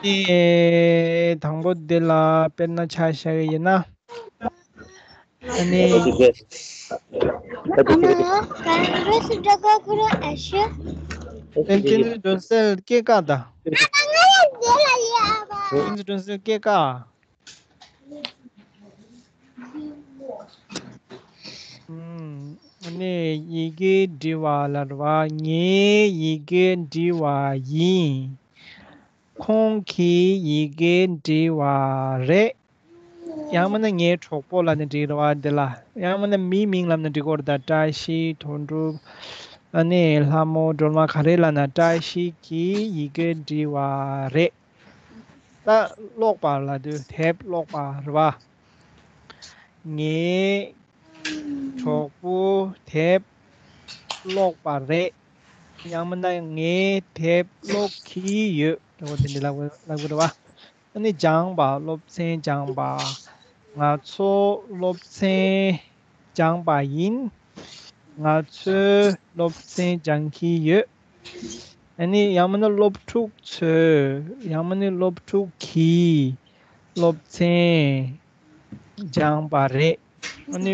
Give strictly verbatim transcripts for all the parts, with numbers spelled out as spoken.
ཨེ། དང་པོ་འདི་ལ་དཔེར་ན་ཆ་བཞག་གི་ཡིན་ན། ཨ་ནི། བསྟན་འཛིན་སྒྲོན་གསལ་སྐད་བཀག་དང་། བསྟན་འཛིན་སྒྲོན་གསལ་སྐད་བཀག་ཨ་ནི་ཡི་གེ་འབྲི་བ་ལ་རེད་བ། ངའི་ཡི་གེ་འབྲི་བ་ཡིན། ཁོང་གིས་ཡི་གེ་འབྲི་བ་རེད། ཡང་མིན་ན་ངའི་གྲོགས་པོ་ལབ་ནས་འབྲི་རེད་བ་འདི་ལ། ཡང་མིན་ན་མིའི་མིང་ལབ་ནས་འབྲི་དགོས་རེད་ད། བཀྲ་ཤིས་དོན་གྲུབ། ཨ་ནི་ལྷ་མོ་སྒྲོལ་མ་ག་རེ་ལབ་ན། བཀྲ་ཤིས་ཀྱིས་ཡི་གེ་འབྲི་བ་རེད། ད་ཀློག་པ་ལབ་དུས་དེབ་ཀློག་པ་རེད་བ། ངའི་གྲོགས་པོ་དེབ་ཀློག་པ་རེད། ཡང་མིན་ན་ངས་དེབ་ཀློག་གི་ཡོད། དེ་འདྲ་ལབ་དགོས་རེད་བ། ཨ་ནི་སྦྱངས་པ། སློབ་ཚན་སྦྱངས་པ། ང་ཚོ་སློབ་ཚན་སྦྱངས་པ་ཡིན། ང་ཚོས་སློབ་ཚན་སྦྱང་གི་ཡོད། ཨ་ནི་ཡང་མིན་ན་སློབ་ཕྲུག་ཚོས། ཡང་མིན་ན་སློབ་ཕྲུག་གིས་སློབ་ཚན་སྦྱངས་པ་རེད། ཨ་ནི་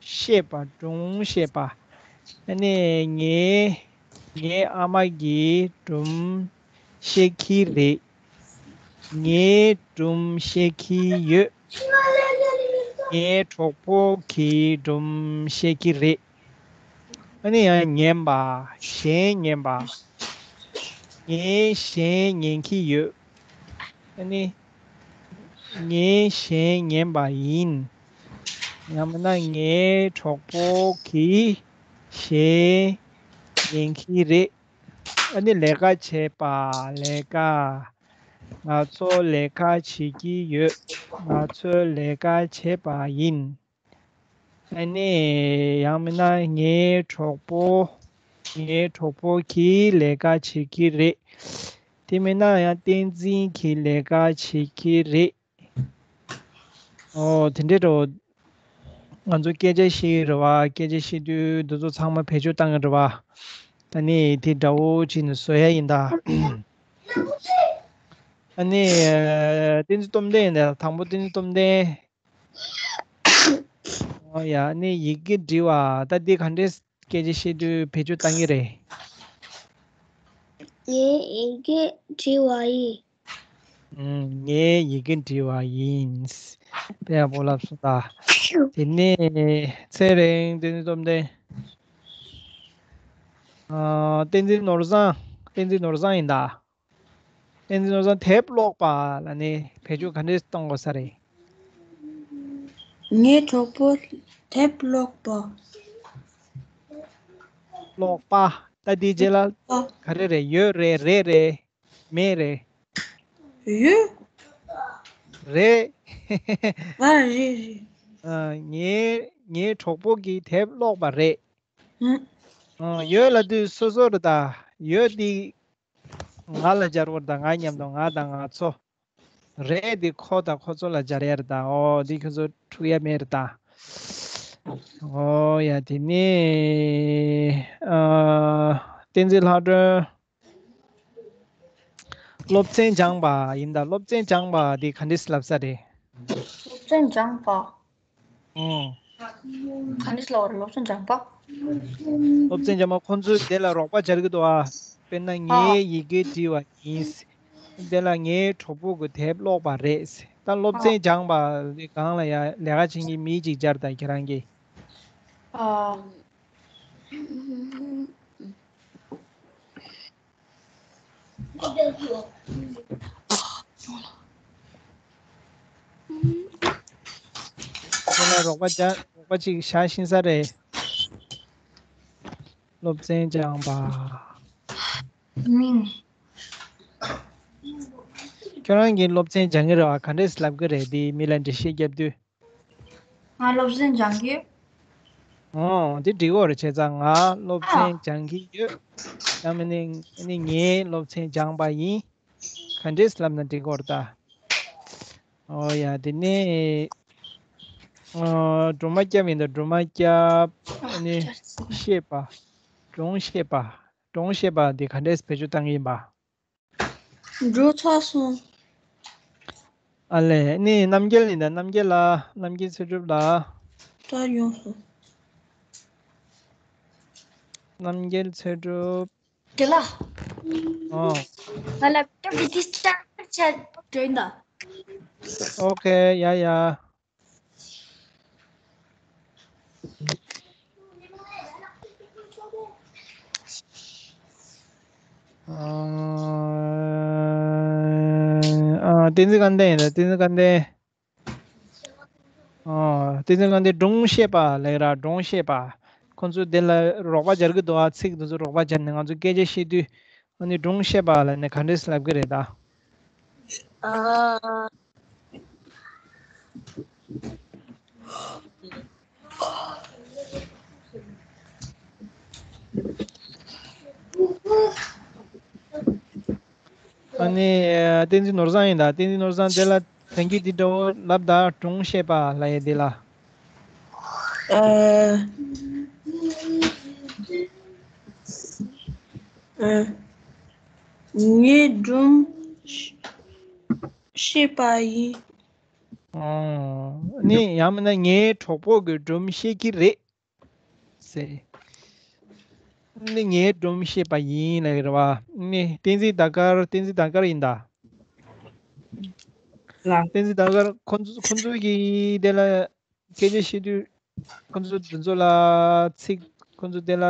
བཤད་པ། སྒྲུང་བཤད་པ། ཨ་ནི་ངའི་ངའི་ཨ་མ་གིས་སྒྲུང་བཤད་ཀྱི་རེད། ངས་སྒྲུང་བཤད་ཀྱི་ཡོད། ངའི་གྲོགས་པོ་གིས་སྒྲུང་བཤད་ཀྱི་རེད། ཨ་ནི་ཡང་ཉན་པ། གཞས་ཉན་པ། ངས་གཞས་ཉན་གྱི་ཡོད། ཨ་ནི་ངས་གཞས་ཉན་པ་ཡིན། ཡང་མིན་ན་ངའི་གྲོགས་པོ་གིས་གཞས་ཉན་གྱི་རེད། ཨ་ནི་ལས་ཀ་བྱེད་པ། ལས་ཀ། ང་ཚོ་ལས་ཀ་བྱེད་ཀྱི་ཡོད། ང་ཚོས་ལས་ཀ་བྱེད་པ་ཡིན། ཨ་ནི་ཡང་མིན་ན་ངའི་གྲོགས་པོ། ངའི་གྲོགས་པོ་གིས་ལས་ཀ་བྱེད་ཀྱི་རེད། དེ་མིན་ན་ཡང་བསྟན་འཛིན་གྱིས་ལས་ཀ་བྱེད་ཀྱི་རེད། ཨོ། དེ་འདྲའི་འགྲོ། ང་ཚོ་སྐད་ཆ་བཤད་རེད་བ། སྐད་ཆ་བཤད་དུས་འདི་ཚོ་ཚང་མ་བེད་སྤྱོད་བཏང་གི་རེད་བ། ད་ནི་དེ་འདྲ་བོ་བྱས་ནས་བཟོ་ཡ་ཡིན་ད། ཨ་ནི་བསྟན་འཛིན་སྟོབས་ལྡན་ཡིན་ད། དང་པོ་བསྟན་འཛིན་སྟོབས་ལྡན། ཨོ་ཡ། ཨ་ནི་ཡི་གེ་འབྲི་བ་ད་འདི་ག་འདྲས་སྐད་ཆ་བཤད་དུས་བེད་སྤྱོད་བཏང་གི་རེད། ངའི་ཡི་གེ་འབྲི་བ་ཡིན། ངའི་ཡི་གེ་འབྲི་བ་ཡིན། དཔེ་ཡག་པོ་ལབ་སོང་ད། དེ་ནས་ཚེ་རིང་། བསྟན་འཛིན་སྟོབས་ལྡན། ཨ། བསྟན་འཛིན་ནོར་བཟང་། བསྟན་འཛིན་ནོར་བཟང་ཡིན་ད། བསྟན་འཛིན་ནོར་བཟང་། དེབ་ཀློག་པ་ལབ་ནས་བེད་སྤྱོད་ག་འདྲས་གཏོང་དགོས་ས་རེད། ངའི་གྲོགས་པོ་དེབ་ཀློག་པ། ཀློག་པ། ད་འདིའི་རྗེས་ལ་པ། ག་རེ་རེད། ཡོད་རེད། རེད་རེད། མེད་རེད། ཡོད། རེད། ཨ། རེད་རེད། ཨ། ངའི་ངའི་གྲོགས་པོ་གིས་དེབ་ཀློག་པ་རེད། ཨ། ཡོད་ལབ་དུས་སོ་སོ་རེད་ད། ཡོད་འདི་ང་ལ་སྦྱར་བ་རེད་ད། ང་མཉམ་དུ། ང་དང་ང་ཚོ། རེད་འདི་ཁོ་དང་ཁོ་ཚོ་ལ་སྦྱར་ཡ་རེད་ད། ཨོ། འདི་ཁྱོད་ཚོ་འཁྲུག་ཡ་མེད་རེད་ད། ཨོ་ཡ། དེ་ནས་ཨ། བསྟན་འཛིན་ལྷ་སྒྲོན། སློབ་ཚན་སྦྱངས་པ་ཡིན་ད། སློབ་ཚན་སྦྱངས་པ་འདི་ག་འདྲས་ལབ་ས་རེད། སློབ་ཚན་སྦྱངས་པ། ཨོ། ག་འདྲས་ལབ་པ་རེད། སློབ་ཚན་སྦྱངས་པ། སློབ་ཚན་སྦྱངས་པ། ཁོང་ཚོས་དེ་ལ་རོགས་པ་སྦྱར་གྱི་འདུག་ཨ། དཔེར་ན། ཨ། ངའི་ཡི་གེ་འབྲི་བ་ཡིན། དེ་ལ་ངའི་གྲོགས་པོ་གིས་དེབ་ཀློག་པ་རེད། ད་སློབ་ཨ། ཚན་སྦྱངས་པ་དེ་སྒང་ལ་ཡ་ལས་ཀ་བྱེད་མཁན་མི་གཅིག་སྦྱར་ད། ཁྱེད་རང་གིས། ཨ། ཁྱེད་ལ་རོགས་པ་བྱ། རོགས་པ་ཅིག་བྱ་ཤེས་ས་རེད། སློབ་ཚན་སྦྱངས་པ། མིང་། ཁྱོད་རང་གིས་སློབ་ཚན་སྦྱང་གི་རེད་བ། ག་འདྲས་ལབ་གི་རེད། དེ་མི་ལ་འགྲེལ་བཤད་རྒྱབ་དུས། ང་སློབ་ཚན་སྦྱང་གི། ཨོ། དེ་འགྲིག་གི་རེད། བྱས་ཙང་ང་སློབ་ཚན་སྦྱང་གི་ཡོད། ཡང་མིན་ན་ངས་སློབ་ཚན་སྦྱངས་པ་ཡིན། ག་འདྲས་ལབ་ན་འགྲིག་གི་རེད་ད། ཨོ་ཡ། དེ་ནས་ཨ། སྒྲོལ་མ་སྐྱབས་ཡིན་ད། སྒྲོལ་མ་སྐྱབས། ཨ་ནི་བཤད་པ། སྒྲུང་བཤད་པ། སྒྲུང་བཤད་པ་འདི་ག་འདྲས་བེད་སྤྱོད་བཏང་གི་ཡིན་པ། འགྲོ་ཚར་སོང་། ཨ་ལས། ནི་རྣམ་རྒྱལ་ཡིན་ད། རྣམ་རྒྱལ་ལ། རྣམ་རྒྱལ་ཚེ་སྒྲུབ་ལ། ད་ཡོང་སོང་། རྣམ་རྒྱལ་ཚེ་སྒྲུབ། དེ་ལ། ཨོ། ང་ལ་ཏོག་ཙམ་ཌིས་ཊརབ་བྱས་འགྲོ་ཡིན་ད། ཨོ་ཁེ། ཡ་ཡ། ཨ། ཨ། བསྟན་འཛིན་དགའ་ལྡན་ཡིན་ད། བསྟན་འཛིན་དགའ་ལྡན། ཨ། བསྟན་འཛིན་དགའ་ལྡན་སྒྲུང་བཤད་པ་ལབ་ར། སྒྲུང་བཤད་པ། ཁོང་ཚོ་དེ་ལ་རོགས་པ་རྒྱག་གི་འདུག་ཨ། ཚིག་དེ་ཚོ་རོགས་པ་རྒྱག་ནས་ང་ཚོ་སྐད་ཆ་བཤད་དུས། ཨ་ནི་སྒྲུང་བཤད་པ་ལབ་ནས་ག་འདྲས་ལབ་ཀྱི་རེད་ད། ཨ། ཨ་ནི། བསྟན་འཛིན་ནོར་བཟང་ཡིན་ད། བསྟན་འཛིན་ནོར་བཟང་དེ་ལ་གང་གི་དེ་འདྲ་བོ་ལབ་ད། སྒྲུང་བཤད་པ་ལབ་ཡས་དེ་ལ། ཨ། ཨ། ངས་སྒྲུང་བཤད་པ་ཡིན། ཨོ། ནི་ཡང་མིན་ན་ངའི་གྲོགས་པོ་གིས་སྒྲུང་བཤད་ཀྱི་རེད། ཟེར། ནི་ངའི་སྒྲུང་བཤད་པ་ཡིན་ལབ་ཀྱི་རེད་བ། ནི་བསྟན་འཛིན་ཟླ་དཀར། བསྟན་འཛིན་ཟླ་དཀར་ཡིན་ད། ལ། བསྟན་འཛིན་ཟླ་དཀར་ཁོ་ཚོ་ཁོ་ཚོ་གིས་དེ་ལ་སྐད་ཆ་བཤད་དུས། ཁོ་ཚོ་དེ་ཚོ་ལ་ཚིག་ཁོ་ཚོ་དེ་ལ་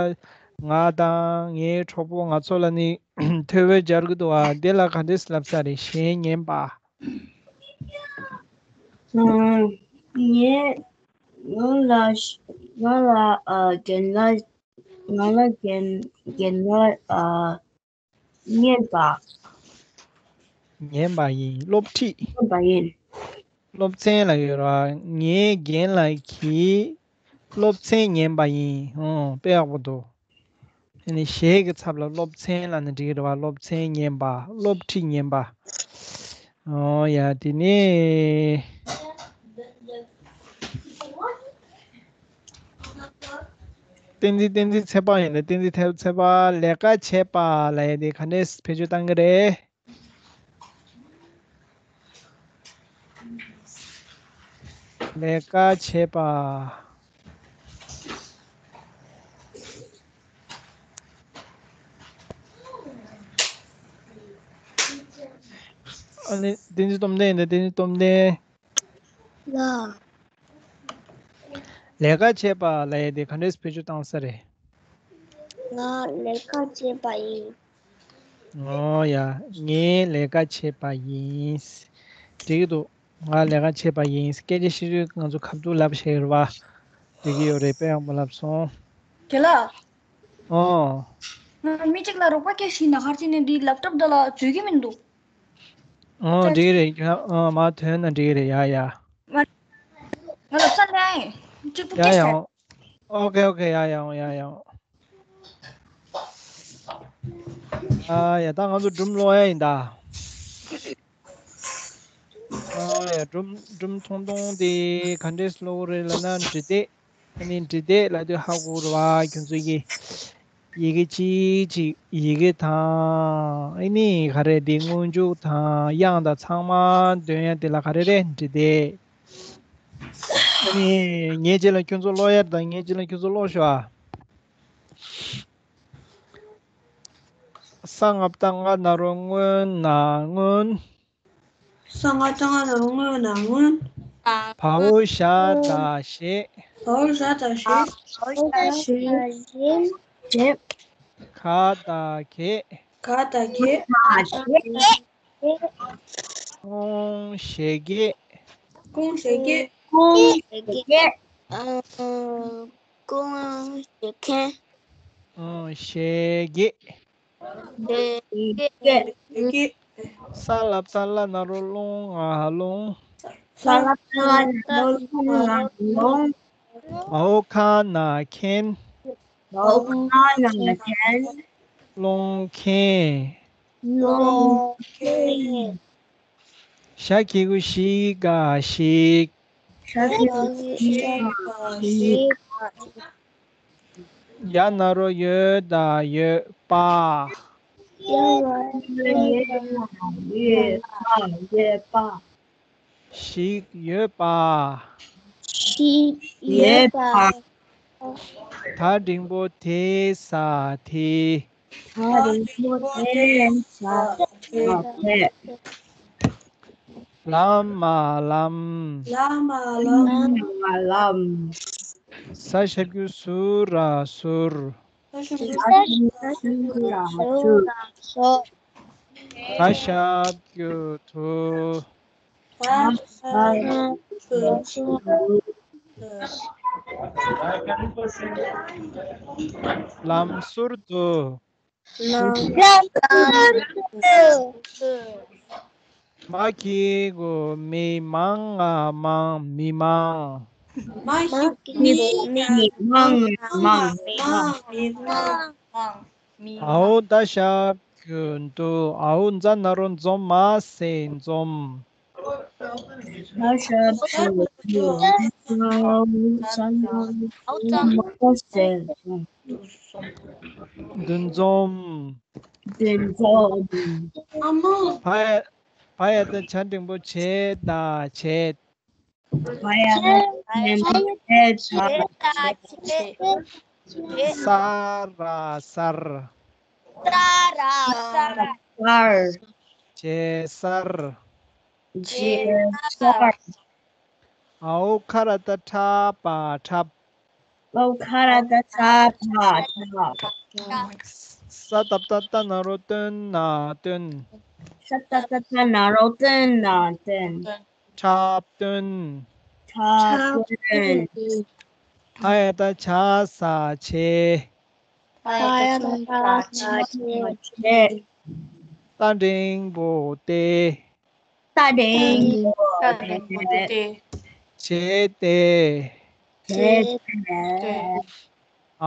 ང་དང་ངའི་གྲོགས་པོ་ང་ཚོ་ལ་ནི་ཐོས་པ་སྦྱར་གི་འདུག་བ། དེ་ལ་ག་འདྲས་ལབ་ས་རེད། གཞས་ཉན་པ། ངས་ང་ལ་ང་ལ་ཨ་རྒན་ལགས། ང་ལ་རྒན་རྒན་ལགས་ཨ་ཉན་པ། ཉན་པ་ཡིན། སློབ་ཁྲིད། ཉན་པ་ཡིན། སློབ་ཚན་ལ་ཡོད་ར། ངའི་རྒན་ལགས་ཀྱིས་སློབ་ཚན་ཉན་པ་ཡིན། ཨོ། དཔེ་ཡག་པོ་འདུག་ཨ་ནི་གཞས་ཀྱི་ཚབ་ལ་སློབ་ཚན་ལབ་ན་འགྲིག་གི་རེད་བ། སློབ་ཚན་ཉན་པ། སློབ་ཁྲིད་ཉན་པ། ཨོ་ཡ། དེ་ནས་བསྟན་འཛིན། བསྟན་འཛིན་ཚེ་དཔག་ཡིན་ད། བསྟན་འཛིན་ཚེ་དཔག་ལས་ཀ་བྱེད་པ་ལབ་ཡས་དེ་ག་འདྲས་བེད་སྤྱོད་བཏང་གི་རེད། ལས་ཀ་བྱེད་པ། ཨ་ནི་བསྟན་འཛིན་སྟོབས་ལྡན་ཡིན་ད། བསྟན་འཛིན་སྟོབས་ལྡན། ལ། ལས་ཀ་བྱེད་པ་ལབ་ཡས་དེ་ག་འདྲས་བེད་སྤྱོད་བཏང་ས་རེད། ང་ལས་ཀ་བྱེད་པ་ཡིན། ཨོ་ཡ། ངས་ལས་ཀ་བྱེད་པ་ཡིན། འགྲིག་གི་འདུག་ང་ལས་ཀ་བྱེད་པ་ཡིན། སྐད་ཆ་བཤད་དུས་ང་ཚོ་ཁ་ཐུག་ལབ་ཤེས་རེད་བ། འགྲིག་གི་ཡོད་རེད། དཔེ་ཡག་པོ་ལབ་སོང་། དེ་ལ། ཨོ། ང་མི་གཅིག་ལ་རོགས་པ་སྐད་ཞིག་ན་ཁར་ཅི་ནས་འདི་ལེབ་ཊོབ་འདི་ལ་བརྗོད་ཀྱི་མི་འདུག་ཨོ། འགྲིག་གི་རེད། ཨོ། མ་ཐོན་ན་འགྲིག་གི་རེད། ཡ་ཡ། ང་ང་ལ་ས་ལན་གཅིག་པུ་ཡ་སྐད་ཡ། ཤར། ཨོ་ཁེ་ཨོ་ཁེ། ཡ་ཡ་ཡ་ཡ། ཨ་ཡ། ད་ང་ཚོ་སྒྲུང་ཀློག་ཡ་ཡིན་ད། ཨ་ཡ། སྒྲུང་སྒྲུང་ཐུང་ཐུང་དེ་ག་འདྲས་ཀློག་རེད་ལབ་ན། འབྲི་དེབ། ཨ་ནི་འབྲི་དེབ་ལབ་དུས་ཧ་གོ་རེད་བ། ཁྱོད་ཚོ་གི་ཡི་གེ་གཅིག་གཅིག་ཡི་གེ་དང་། ཨ་ནི་ག་རེ་དེ་སྔོན་འཇུག་དང་དབྱངས་དང་ཚང་མ་འདོན་ཡ་དེ་ལ་ག་རེ་རེད། འབྲི་དེབ། ཨ་ནི་ངས་རྗེས་ལ་ཁྱོད་ཚོ་ཀློག་ཡ་དང་། ངས་རྗེས་ལ་ཁྱོད་ཚོ་ཀློག་ཤོག་ཨ། ས་ལྔ་པ་ཏ་ང་ན་རོ་སྔོ་ན་སྔོན། ས་ལྔ་པ་ཏ་ང་ན་རོ་སྔོ་ན་སྔོན། བའོ་ཞ་ད་ཞེས། བའོ་ཞ་ད་ཞེས། བའོ་ཞ་ད་ཞེས། ག་ད་གད། ག་ད་གད། ཀོང་ཞེ་གེ། ཀོང་ཞེ་གེ། ཀོང་ཞེ་གེ། ཀོང་ཞེ་གེ། ཨོ། ཞེ་གེ། ཞེ་གེ། ས་ལ་བཏགས་སླ་ན་རོ་སློང་ང་སློང་། ས་ལ་བཏགས་སླ་ན་རོ་སློང་ང་སློང་། མའོ་ཁ་ན་མཁན། མའོ་ཁ་ན་མཁན། སློང་མཁན། སློང་མཁན། ཞ་གི་གུ་ཞི་ག་ཞིག་ཞ་གི་གུ་ཞི་ག་ཞིག་ཡ་ན་རོ་ཡོད་དང་ཡོད་པ། ཡ་ན་རོ་ཡོད་དང་ཡོད་པ། ཡོད་པ། ཞིག་ཡོད་པ། ཞིག་ཡོད་པ། ད་འགྲེང་བུ་དེ་ས་དེ། ད་འགྲེང་བུ་དེ་ས་དེ། ལ་མ་ལམ། ལ་མ་ལམ། ལ་མ་ལམ། ས་ཞབས་ཀྱུ་སུ་ར་ཟུར། ས་ཞབས་ཀྱུ་སུ་ར་ཟུར། ད་ཞབས་ཀྱུ་དུ། ད་ཞབས་ཀྱུ་དུ། ལམ་ཟུར་དུ། ལམ་ཟུར་དུ། མ་གི་གུ་མི་མང་ང་མང་མི་མང་། མ་གི་གུ་མི་མང་ང་མང་མི་མང་། ཨའོ་ད་ཞབས་ཀྱུ་དུ། ཨའོ་ཛ་ན་རོ་འཛོ་མ་ས་འཛོམས། ད་ཞབས་ཀྱུ་དུ། ཨའོ་ཛ་ན་རོ་འཛོ་མ་ས་འཛོམས། འདུ་འཛོམས། འདུ་འཛོམས། ཨ་མ། བ་ཡ་བ་ཡ་ད་བྱ་འགྲེང་བུ་བྱེད་དང་བྱེད། བ་ཡ་ད་བྱ་འགྲེང་བུ་བྱེད་དང་བྱེད། ས་ར་སར། ས་ར་སར། སར། བྱེད་སར། བྱེད་སར། ཨའོ་ཁ་ར་ད་ཁྲ་པ་ཁྲབ། ཨའོ་ཁ་ར་ད་ཁྲ་པ་ཁྲབ། ས་ཏ་བཏགས་སྟ་ན་རོ་སྟོན་ན་སྟོན། ས་ཏ་བཏགས་སྟ་ན་རོ་སྟོན་ན་སྟོན། ཁྲབ་སྟོན། ཁྲབ་སྟོན། ཧ་ཡ་ད་ཆ་ས་ཆེ། ཧ་ཡ་ད་ཆ་ས་ཆེ། ཏ་འགྲེང་བུ་ཏེ། ཏ་འགྲེང་བུ་ཏེ། བྱེད་ཏེ། བྱེད་ཏེ།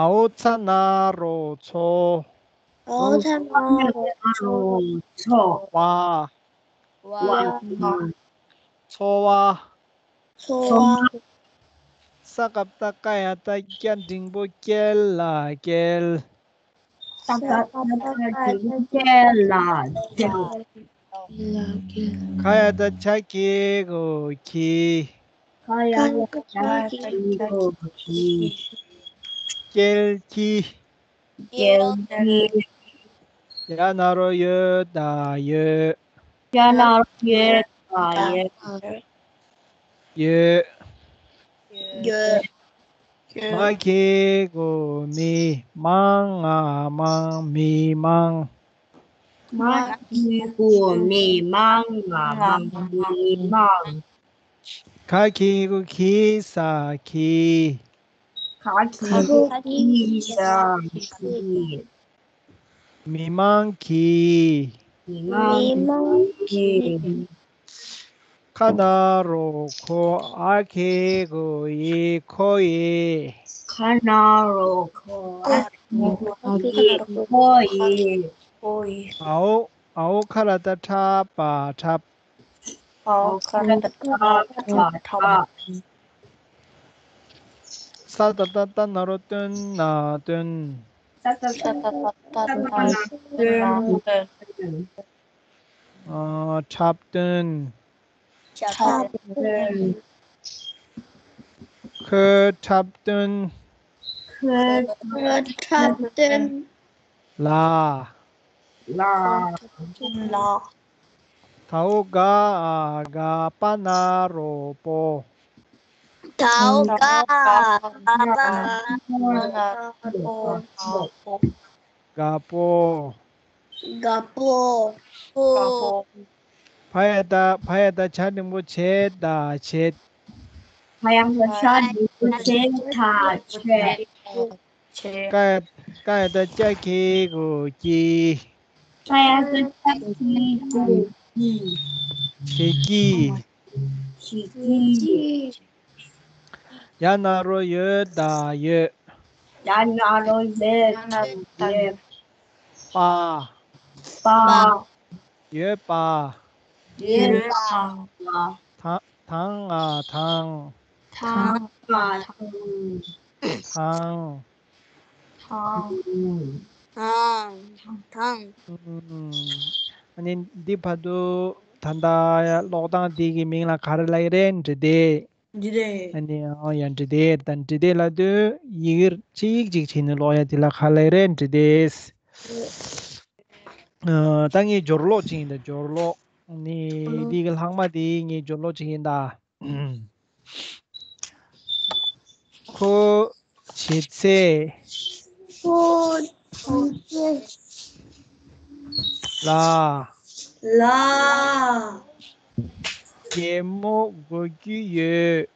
ཨའོ་ཚ་ན་རོ་ཚོ། ཨའོ་ཚ་ན་རོ་ཚོ། བ། བ། ཚོ་བ། ཚོ་བ། ས་ཀ་བཏགས་སྐ་ཡ་ད་སྐྱ་འགྲེང་བུ་སྐྱེལ་ལ་སྐྱེལ། ས་ཀ་བཏགས་སྐ་འགྲེང་བུ་སྐྱེལ་ལ་སྐྱེལ། ཁ་ཡ་ད་ཆ་གི་གུ་ཁྱི། ཁ་ཡ་ད་ཆ་གི་གུ་ཁྱི། སྐྱེལ་ཁྱི། སྐྱེལ་ཁྱི། ཡ་ན་རོ་ཡོད་དང་ཡོད། ཡ་ན་རོ་ཡོད་དང་ཡོད། ཡོད། ཡོད། མ་གི་གུ་མི། མང་ང་མང་མི་མང་། མ་གི་གུ་མི། མང་ང་མང་མི་མང་། ག་གི་གུ་གི་ས་གི། ག་གི་གུ་གི་ས་གི། མི་མང་གི། མི་མང་གི། ཁ་ན་རོ་ཁོ། འ་གི་གུ་འི། ཁོ་འི། ཁ་ན་རོ་ཁོ། འ་གི་གུ་འི། ཁོ་འི། ཨའོ། ཨའོ་ཁ་ར་ད་ཁྲ་པ་ཁྲབ། ཨའོ་ཁ་ར་ད་ཁྲ་པ་ཁྲབ། ས་ཏ་བཏགས་སྟ་ན་རོ་སྟོན་ན་སྟོན། ས་ཏ་བཏགས་སྟ་ན་རོ་སྟོན་ན་སྟོན། ཨ། འཁྲབ་སྟོན། འཁྲབ་སྟོན། ཁོས་འཁྲབ་སྟོན། ཁོས་འཁྲབ་སྟོན། ལ། ལ། ལ། དའོ་ག་འ་ག་པ་ན་རོ་པོ། དའོ་ག་འ་ག་པ་ན་རོ་པོ། དའོ་ག་འ་ག་པ་ན་རོ་པོ། དགའ་པོ། དགའ་པོ། པོ། དགའ་པོ། བ་ཡ་ད་བ་ཡ་ད་བྱ་འགྲེང་བུ་བྱེད་དང་བྱེད། བ་ཡ་ད་བྱ་འགྲེང་བུ་བྱེད་དང་བྱེད། ཀ་ཡ་ཀ་ཡ་ད་ཀྱ་གི་གུ་ཀྱི། ཀ་ཡ་ད་ཀྱ་གི་གུ་ཀྱི། བྱེད་ཀྱི། བྱེད་ཀྱི། ཡ་ན་རོ་ཡོད་དང་ཡོད། ཡ་ན་རོ་ཡོད་དང་ཡོད། པ། པ། ཡོད་པ། ཡོད་པ། ད་དང་ང་དང་། དང་ང་དང་། དང་། ཨང་། ཨང་། ཐང་། ཨང་། ཨ་ནི་འདི་བར་དུ་ད་ལྟ་ཀློག་སྟངས་འདི་གི་མིང་ལ་ག་རེ་ལབ་ཀྱི་རེད། འབྲི་དེབ། འབྲི་དེབ། ཨ་ནི་ཨང་། ཡ། འབྲི་དེབ་དང་འབྲི་དེབ་ལབ་དུས་ཡི་གེ་ཕྱི་ཡིག་ཅིག་བྲིས་ནས་ཀློག་ཡ་དེ་ལ་ག་རེ་ལབ་ཀྱི་རེད། འབྲི་དེབ། ཨ། ད་ངས་སྦྱོར་ཀློག་ཅིག་ཡིན་ད། སྦྱོར་ཀློག་ནི་འདི་གི་ལྷག་མ་དེ་ངས་སྦྱོར་ཀློག་ཅིག་ཡིན་ད། ཁོ་བྱེད་ཚད། ཁོ་བྱེད་ཚད། ལ། ལ། གད་མོ་དགོད་ཀྱི་ཡོད།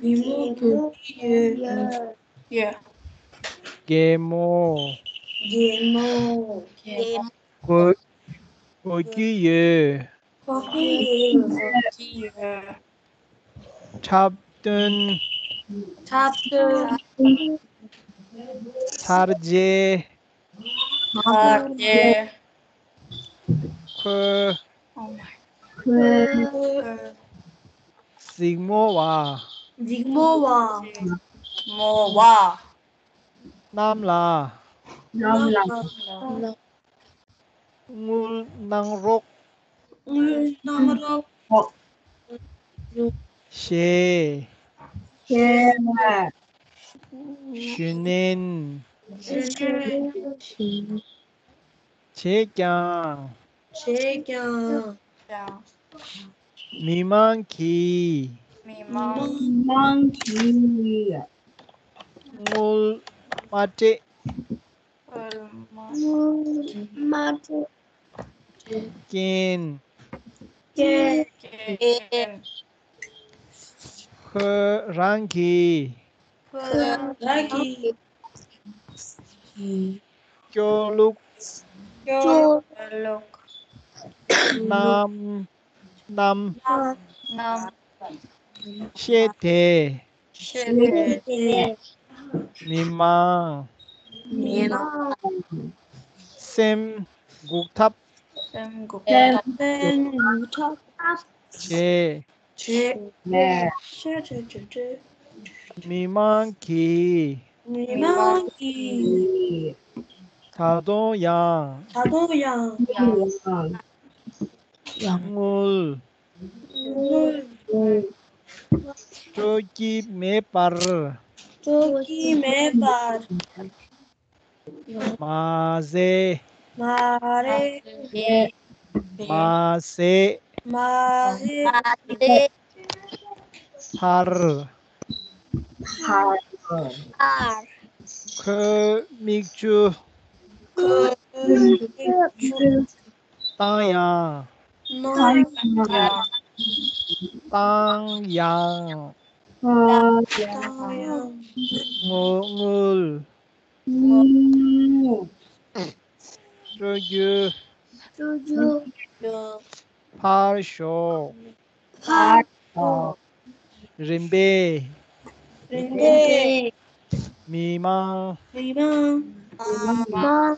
གད་མོ་དགོད་ཀྱི་ཡོད། ཡོད། གད་མོ། གད་མོ། གད་མོ། དགོད། དགོད་ཀྱི་ཡོད། དགོད་ཀྱི་ཡོད། འཁྲབ་སྟོན། འཁྲབ་སྟོན། ཚར་རྗེས། ཚར་རྗེས། ཁོས། ཁོས། གཟིགས་མོ་བ། གཟིགས་མོ་བ། མོ་བ། རྣམས་ལ། རྣམས་ལ། དངུལ་གནང་རོགས། དངུལ་གནང་རོགས། ཞེས། ཞེས། ཞུ་ནན། ཞུ་ནན། བྱས་ཀྱང་། བྱས་ཀྱང་། མི་མང་གིས། མི་མང་གིས། དངུལ་མ་སྤྲད། དངུལ་མ་སྤྲད། རྐྱེན། རྐྱེན། ཁོ་རང་གིས། ཁོ་རང་གིས། སྐྱོ་གླུ། སྐྱོ་གླུ། རྣམས། རྣམས། རྣམས། བཤད་དེ། བཤད་དེ། མི་མང་། མི་མང་། སེམས་འགུག་ཐབས། སེམས་འགུག་ཐབས། སེམས་འགུག་ཐབས། བྱས། བྱས། བྱས། མི་མང་གིས། མི་མང་གིས། ད་དུང་ཡང་། ད་དུང་ཡང་། དངུལ། དངུལ། སྤྲོད་ཀྱི་མེད་པར། སྤྲོད་ཀྱི་མེད་པར། མ་ཟད། མ་རེད། མ་ཟད། མ་ཟད། མ་ཟད། མཐར། མཐར། ཁོའི་མིག་ཆུ། ཁོའི་མིག་ཆུ། བཏང་ཡང་། བཏང་ཡང་། བཏང་ཡང་། བཏང་ཡང་། དངུལ། དངུལ། སྤྲོད་རྒྱུ། སྤྲོད་རྒྱུ། ཕར་ཞོག་ཕར་ཞོག་རིམ་པས། རིམ་པས། མི་མང་། མི་མང་།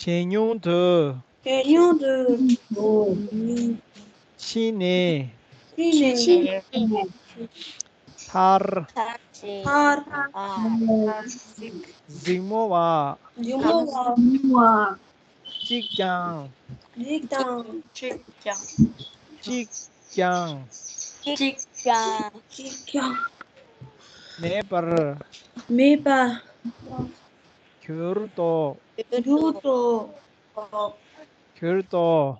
ཇེ་ཉུང་དུ། ཇེ་ཉུང་དུ། ཕྱིན་ནས། ཕྱིན་ནས། ཕར། ཕར། གཟིགས་མོ་བ། གཟིགས་མོ་བ། གཅིག་ཀྱང་། གཅིག་ཀྱང་། གཅིག་ཀྱང་། གཅིག་ཀྱང་། གཅིག་ཀྱང་། གཅིག་ཀྱང་། མེད་པར། མེད་པར། གྱུར་ཏོ། གྱུར་ཏོ། གྱུར་ཏོ།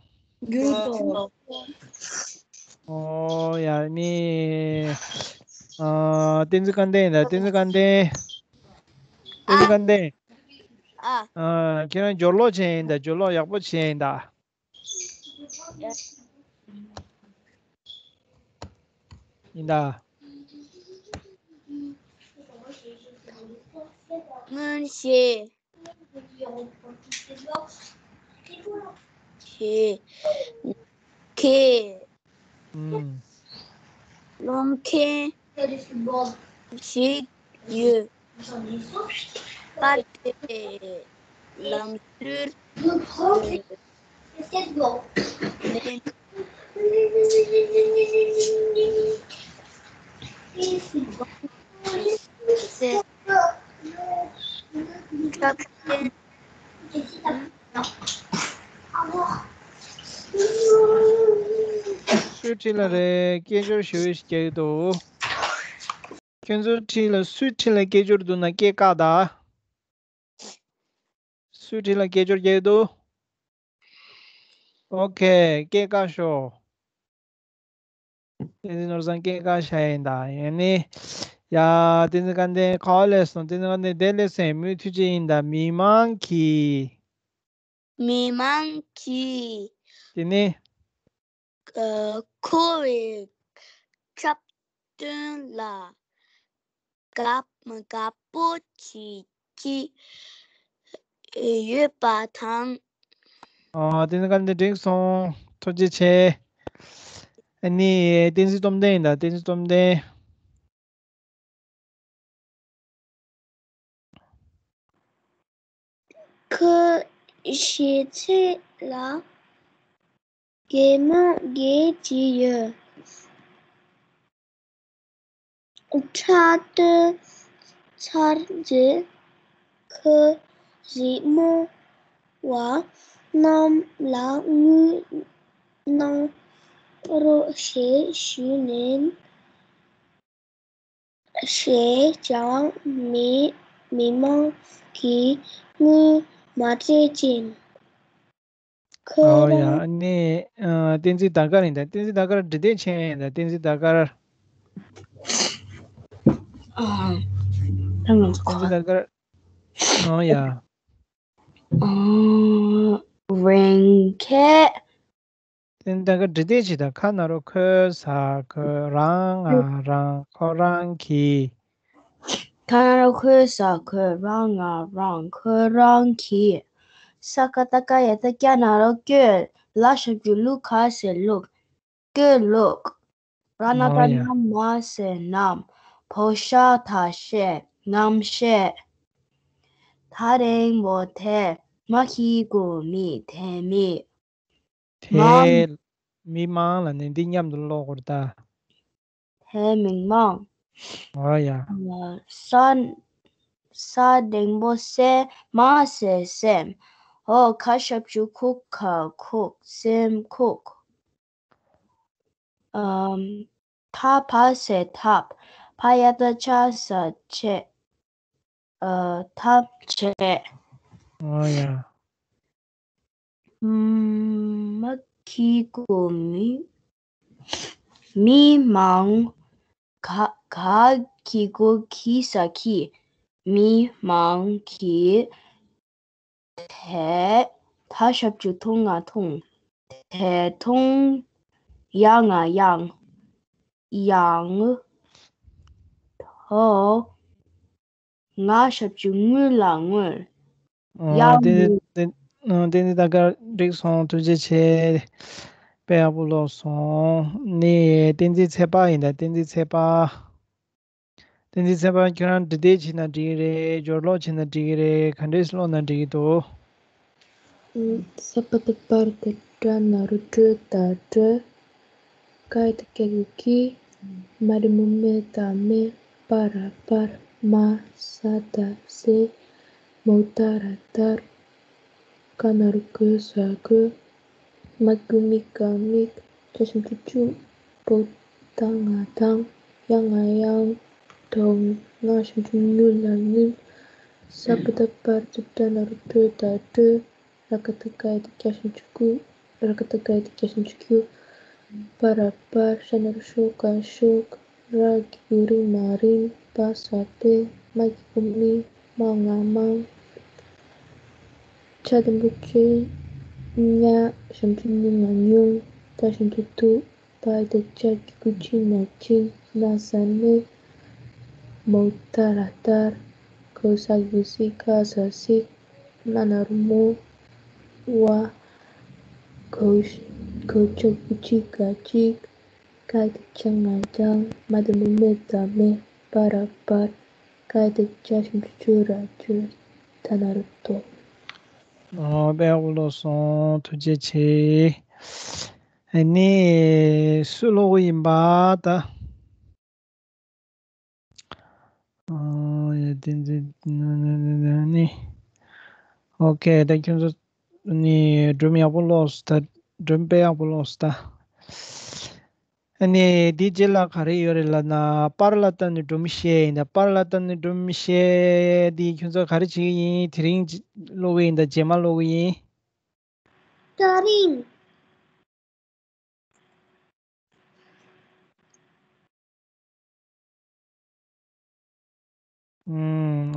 གྱུར་ཏོ། ཨོ་ཡ་ནི། ཨ། བསྟན་འཛིན་སྐལ་ལྡན་ཡིན་ད། བསྟན་འཛིན་སྐལ་ལྡན། བསྟན་འཛིན་སྐལ་ལྡན། ཨ། ཨ། ཁྱེད་རང་སྦྱོར་ཀློག་བྱས་ཡིན་ད། སྦྱོར་ཀློག་ཡག་པོ་བྱས་ཡིན་ད། ཡིན་ད། སྔོན་གཞས། གཞས། ཁེ། ཨུམ། སློང་མཁན་ཞིག་ཡོད། པ་དེ་ལམ་ཟུར། སུའི་འཁྲིས་ལ་རེད། སྐད་ཅོར་ཞེ་པོ་ཞིག་རྒྱག་གི་འདུག་ཁྱོད་ཚོའི་འཁྲིས་ལ་སུའི་འཁྲིས་ལ་སྐད་ཅོར་འདུག་ན་སྐད་བཀག་ད། སུའི་འཁྲིས་ལ་སྐད་ཅོར་རྒྱག་གི་འདུག་ཨོ་ཁེ། སྐད་བཀག་ཤོག་བསྟན་འཛིན་ནོར་བཟང་སྐད་བཀག་བཞག་ཡིན་ད། ཡིན་ནི། ཡ། བསྟན་འཛིན་དགའ་ལྡན་ག་པར་སླེབས་སོང་། བསྟན་འཛིན་དགའ་ལྡན་དེ་སླེབས་སོང་། མུ་མཐུད་ཅིག་ཡིན་ད། མི་མང་གིས། མི་མང་གིས། དེ་ནི། ཨ། འཁོར་བའི་འཁྲབ་སྟོན་ལ་དགའ་དགའ་པོ་བྱེད་ཀྱི་ཡོད་པ་དང་། ཨ། དེ་ནི་ག་འདི་འགྲིག་སོང་། ཐུགས་རྗེ་ཆེ། ཨ་ནི་བསྟན་འཛིན་སྟོབས་ལྡན་ཡིན་ད། བསྟན་འཛིན་སྟོབས་ལྡན། ཁོའི་གཞས་ཚིག་ལ་གད་མོ་བགད་ཀྱི་ཡོད། འཁྲབ་སྟོན་ཚར་རྗེས་ཁོས་གཟིགས་མོ་བ་རྣམས་ལ་དངུལ་གནང་རོགས་ཞེས་ཞུས་ནས། ཞེས་ཀྱང་མི་མི་མང་གིས་དངུལ་མ་སྤྲད་ཅིང་། ཁོ། ཨོ་ཡ། རང་། ཨ་ནི། ཨ། བསྟན་འཛིན་ཟླ་དཀར་ཡིན་ད། བསྟན་འཛིན་ཟླ་དཀར་འདྲི་དེབ་མཆན་ཡིན་ད། བསྟན་འཛིན་ཟླ་དཀར། ཨ། ད་ང་། བསྟན་འཛིན་ཟླ་དཀར། ཨོ་ཡ། ཨ། རང་གིས། བསྟན་འཛིན་ཟླ་དཀར་འདྲི་དེབ་ཅིག་དང་། ཁ་ན་རོ་ཁོ་ས་ཁོ། རང་ང་རང་། ཁོ་རང་གིས། ཁ་ན་རོ་ཁོ་ས་ཁོ། རང་ང་རང་། ཁོ་རང་གིས། ས་ཀ་བཏགས་སྐ་ཡ་བཏགས་སྐྱ། ན་རོ་སྐྱོ། ལ་ཞབས་ཀྱུ་ལུ། ག་ས་ལུག་སྐྱོ་ལུག་ར་ན་ད། ཨོ་ཡ། ན་མ་ས་ནམ། བོ་ཤ་ད་བཤད། ནམ་བཤད། ད་རེང་བོ་དེ། མ་གི་གུ་མི། དེ་མི། དེ། མང་། མི་མང་ལ་ནི་འདི་མཉམ་དུ་ཀློག་དགོས་རེད་ད། དེ་མི་མང་། ཨོ་ཡ། ས། ས་འགྲེང་བུ་སེ། མ་ས་སེམས། འོ་ག་ཞབས་ཀྱུ་གུ་ག་གུག་སེམས་གུག་ཨམ། ཐ་བ་ས་ཐབས། ཕ་ཡ་བཏགས་ཕྱ་ས་ཕྱད། ཨ། ཐབས་བྱས། ཨོ་ཡ། ཨམ། མ་གི་གུ་མི། མི་མང་། ག་ག་གི་གུ་གི་ས་གིས། མི་མང་གིས། དེ། ད་ཞབས་ཀྱུ་ཐུང་ང་ཐུང་། དེ་ཐུང་། ཡ་ང་ཡང་། ཡང་། དོ། ང་ཞབས་ཀྱུ་ངུ་ལ་ངུར། ཨོ། ཡང་དེ་ངུ། དེ། ཨོ། དེ་ནི་ད་ག་འགྲིག་སོང་། ཐུགས་རྗེ་ཆེ། དཔེ་ཡག་པོ་ཀློག་སོང་། ནི་བསྟན་འཛིན་ཚེ་དཔག་ཡིན་ད། བསྟན་འཛིན་ཚེ་དཔག་བསྟན་འཛིན་ཚེ་དཔག་ཁྱོད་རང་འདྲི་དེབ་བྱས་ན་འགྲིག་གི་རེད། སྦྱོར་ཀློག་བྱས་ན་འགྲིག་གི་རེད། ག་འདྲས་ཀློག་ན་འགྲིག་གི་འདུག་ས་པ་བཏགས་སྤར་ཏེ་སྦྲ་ན་རོ་སྤྲོ་ད་སྤྲོད། ཀ་ཡ་བཏགས་སྐྱ་གི་ཀྱི། མ་འགྲེང་བུ་མེ་ད་མེད། པ་ར་པར། མ་ས་ད་སེ། མོ་ད་ར་དར། ཀ་ན་རོ་གོ་ས་གོས། མ་གི་གུ་མི་ག་མིག་ཅ་ཞབས་ཀྱུ་ཅུ། བོ་ད་ང་དང་། ཡ་ང་ཡང་། དོ་ང་ཞབས་ཀྱུ་ངུ་ལ་ངུན། ས་པ་བཏགས་སྤར་ཏེ་སྦྲ་ན་རོ་སྤྲོ་ད་སྤྲོད། ར་ག་བཏགས་རྐ་ཡ་བཏགས་རྐྱ་ཞབས་ཀྱུ་རྐུ། ར་ག་བཏགས་རྐ་ཡ་བཏགས་རྐྱ་ཞབས་ཀྱུ་རྐྱུ། པ་ར་པར། ཤ་ན་རོ་ཤོ་ཀ་ཤོག་ར་གི་གུ་རི་མ་རིང་། པ་ས་པས། མ་གི་གུ་མི། མ་ང་མང་། ཆ་འགྲེང་བུ་ཆེ། ཉ་ཞབས་ཀྱུ་ཉུ་ང་ཉུང་། ད་ཞབས་ཀྱུ་དུ། པ་ཡ་བཏགས་པྱ་གི་གུ་པྱི་ན་པྱིན། ན་ས་ནས། མོ་ད་ར་དར། གོ་ས་གི་གུ་སི་ཀ་ས་སིག་མ་ན་རོ་མོ། བ། གོ་ཅ་གི་གུ་ཅི་ག་ཅིག་ཀ་ཡ་བཏགས་ཀྱ་ང་ཀྱང་། མ་འགྲེང་བུ་མེ་ད་མེད། པ་ར་པར། ཀ་ཡ་བཏགས་ཀྱ་ཞབས་ཀྱུ་ཀྱུ་ར་ཀྱུར། ད་ན་རོ་ཏོ། ཨོ། དཔེ་ཡག་པོ་ཀློག་སོང་། ཐུགས་རྗེ་ཆེ། ཨ་ནི་སུ་ཀློག་གི་ཡིན་པ་ད། ཨོ་ཡ། བསྟན་འཛིན་ནི། ཨོ་ཁེ། ད་ཁྱོད་ཚོ་ནི་སྒྲུང་ཡག་པོ་ཀློག་སོང་ད། སྒྲུང་དཔེ་ཡག་པོ་ཀློག་སོང་ད། ཨ་ནི་འདི་རྗེས་ལ་ག་རེ་ཡོད་རེད་ལབ་ན། པར་ལ་བལྟས་ནས་སྒྲུང་བཤད་ཡིན་ད། པར་ལ་བལྟས་ནས་སྒྲུང་བཤད་འདི་ཁྱོད་ཚོ་ག་རེ་བྱེད་ཀྱི་ཡིན། དེ་རིང་ཀློག་གི་ཡིན་ད། རྗེས་མ་ཀློག་གི་ཡིན། དེ་རིང་།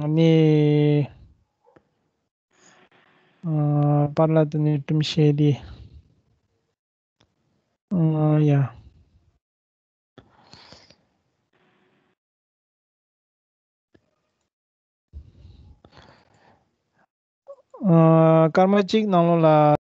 ཨ་ནི། ཨ། པར་ལ་བལྟས་ནས་སྒྲུང་བཤད་འདི། ཨ་ཡ། ཨ། སྐར་མ་གཅིག་ནང་ལོགས་ལ།